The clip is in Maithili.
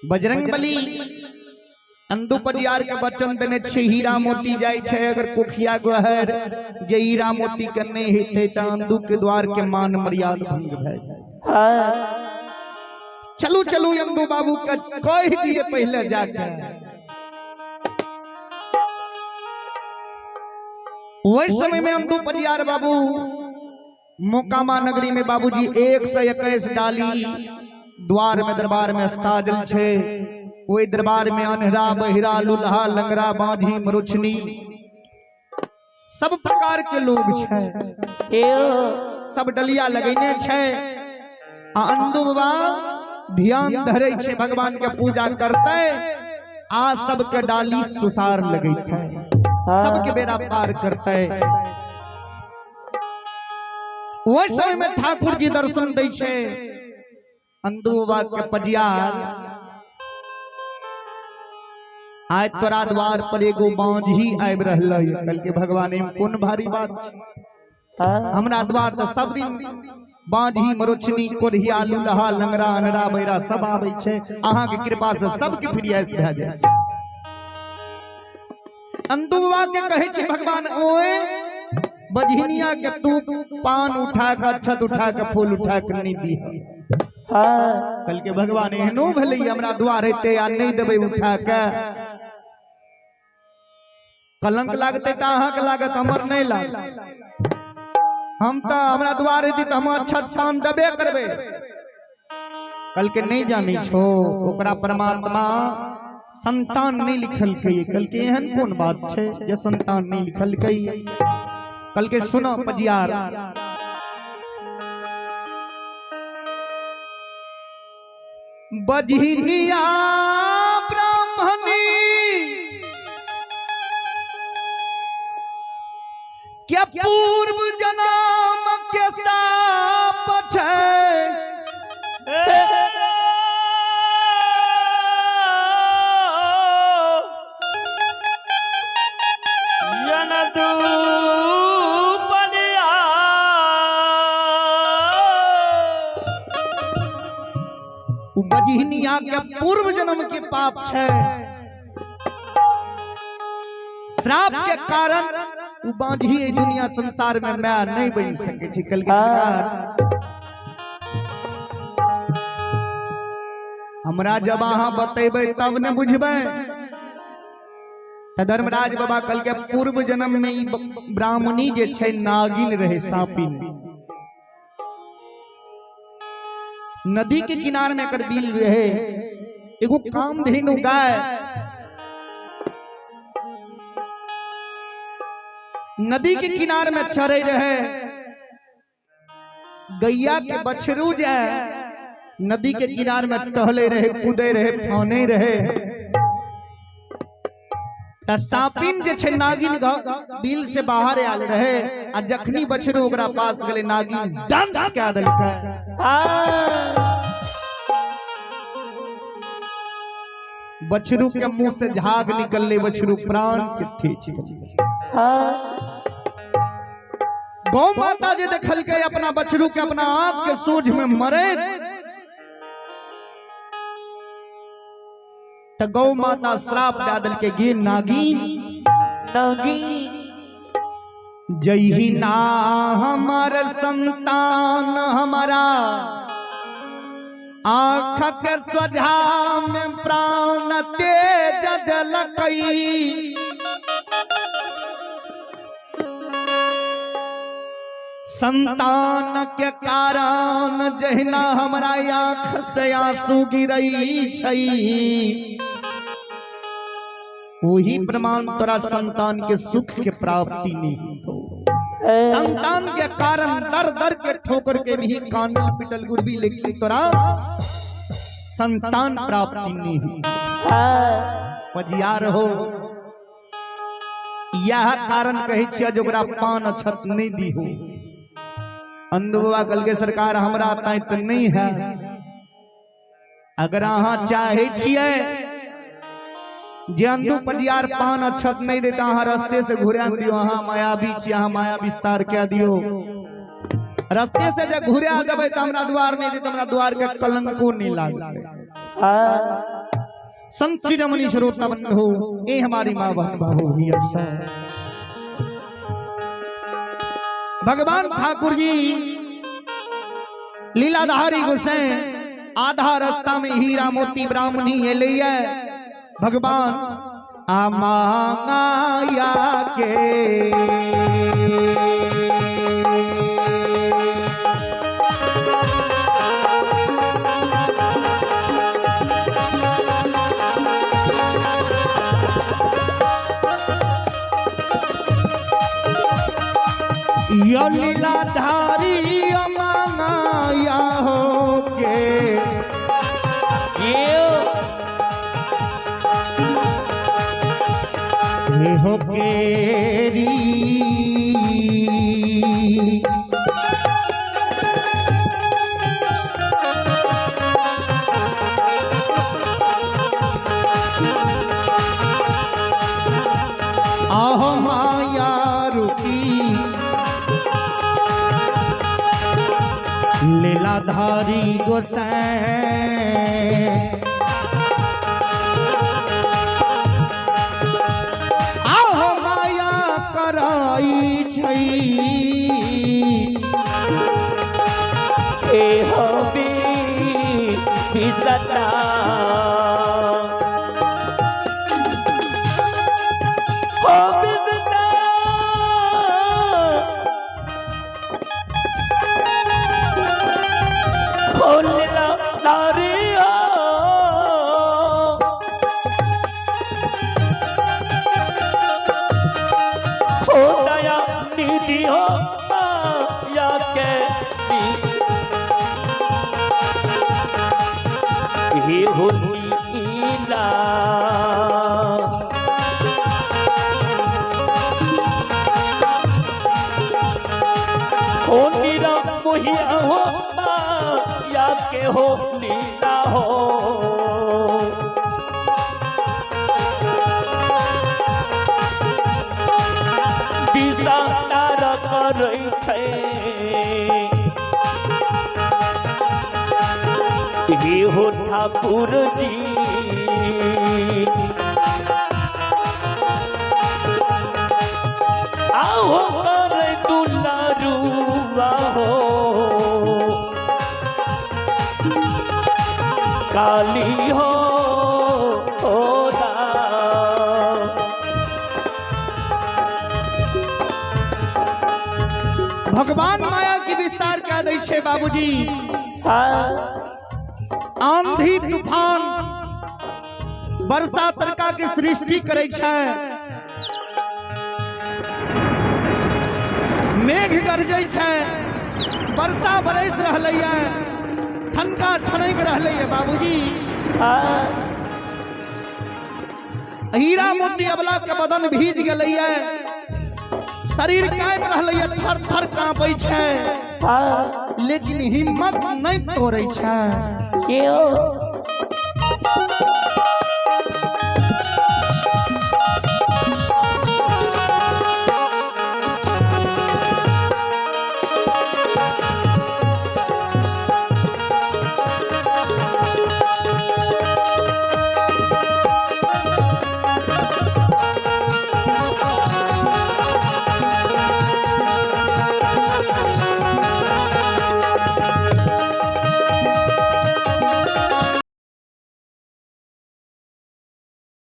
बजरंग बली अंदू पजियार के वचन देने छै हीरा मोती जाइ छै अगर कोखिया गहर जे हीरा मोती के नहीं हेतै तऽ अंदू के द्वार के मान मर्याद भंग भए जाए। चलू चलू अंदू बाबू के कह दिए पहले जाके। वही समय में अंदू पजियार बाबू मोकामा नगरी में बाबूजी 121 डाली द्वार में दरबार में साजल छे। ओहि दरबार में अनहरा बहिरा लुल्हा लंगड़ा बांझी मरुछनी सब प्रकार के लोग छे, सब डलिया लगैने छे। आ अंदू बाबा ध्यान धरे छे भगवान के पूजा करते आ सबके डाली सुसार लगैते, सबके बेड़ा पार करते। ओहि समय में ठाकुर जी दर्शन दै छे अंदू बाबा के पजियार आय तोरा द्वार पर एगो बांझी आबि रहलै। कहलकै भगवान एहिमे कोन भारी बात छै, हमरा द्वार तऽ सब दिन बांझी मरोछनी कोढ़िया लुलहा लंगड़ा अनरा बैरा सब आबै छै, अहाँके कृपा से सबके फ्रियास भए जाइ छै। अंदू बाबा के कहै छै भगवान ओए बजहिनिया के तू पान उठा के अक्षत उठा के फूल उठा के नहीं दी। कहलकै भगवान एहनो भेलै हमरा द्वार एते आ नहीं देबै उठा के, कलंक लागतै तऽ अहाँके लागत, हमर नहीं लागत। हम तऽ हमरा द्वार एती तऽ हम अक्षत पान देबे करबै। कहलकै नहीं जानै छो ओकरा परमात्मा संतान नहीं लिखलकै। कहलकै एहन कोन बात छै जे संतान नहीं लिखलकै। कहलकै सुनो पजियार, बजहिनिया ब्राह्मणी के पूर्व जन्म के साप छै, उ बजहिनिया के पूर्व जन्म के पाप छै, श्राप के कारण उ बांझी एहि दुनिया संसार में माय नहीं बन सके छै। कल के सरकार हमरा जब अहाँ बतेबै तब ने बुझबै। तऽ धर्मराज बाबा कल के पूर्व जन्म में ई ब्राह्मणी जे छै नागिन रहे, सापिन, नदी के किनार में एकर बिल रहे, एगो कामधेनु गाय नदी के किनार में चरे रहे, गैया के बछरू जाए नदी के किनार में टहले रहे, कूदे रहे, फाने रहे। त सापिन जे छै नागिन बिल से बाहर आयल रहे आ जखनी बछरू ओकरा पास गेलै नागिन डांस कए देलकै। बछरू के मुंह से झाग निकलले, बछरू प्राण के ठेच देलकै। गौ माता जे देखलकै अपना बछरू के अपना आंख के सोझ में मरे, त गौ माता श्राप दे देलकै, गे नागिन, जही ना हमर संतान हमारा आँख के सोझा में प्राण तेज देलकै, संतान के कारण जहिना हमरा आँख से आंसू गिरई छै, वही प्रमाण तोरा संतान के सुख के प्राप्ति नहीं होतो। संतान के कारण दर दर के ठोकर के भी कानल पिटल गुरबी, लेकिन तोरा संतान प्राप्ति नहीं होतो। पजियार हो, यह कारण कहै छियै जे ओकरा पान अक्षत नहीं दीहो। अंधु बाबा कहलकै सरकार हमरा ताई तऽ नहीं है, अगर अहाँ चाहे छियै जे अंधु पजियार पान अक्षत नहीं दे, अहाँ रस्ते से घुरा दियो, अहाँ मायावी छी, अहाँ माया विस्तार कए दियो। रस्ते से जे घुरा देबै तऽ हमरा द्वार नहीं देत, हमरा द्वार के कलंको नहीं लागतै। संत शिरोमणि श्रोता बंधु, ये हमारी माँ बहन बाबू भैया सब। भगवान ठाकुर जी लीलाधारी गोसाई आधा रास्ता में हीरा मोती ब्राह्मणी एलैया। भगवान आ मांगाया के यो लीलाधारी मांगाया हो के हो केरी आहो माया रुकी लीलाधारी गोसाई आहो माया कराई छई। ए हबी बिसता हो बिसता हो लीला नारी हो हो दया निधि हो माया के हे हो नीला। हो नीरा मोहिया हो माया के हो लीला हो। विस्तार करै छै हे हो ठाकुर जी। आहो कर दुलारुआ हो काली हो राम। भगवान माया के विस्तार कह दै छै बाबूजी। हाँ, आंधी तूफान वर्षा तरका के सृष्टि करै छै, मेघ गरजै छै, वर्षा बरस रहलैया, ठनका ठनक रहलैया बाबूजी। हाँ, हीरा मोती अबला के बदन भीज गेलैया, शरीर कांपि रहलैया, थर थर कांपै छै, हाँ, लेकिन हिम्मत नहीं तोड़ै छै। क्यों?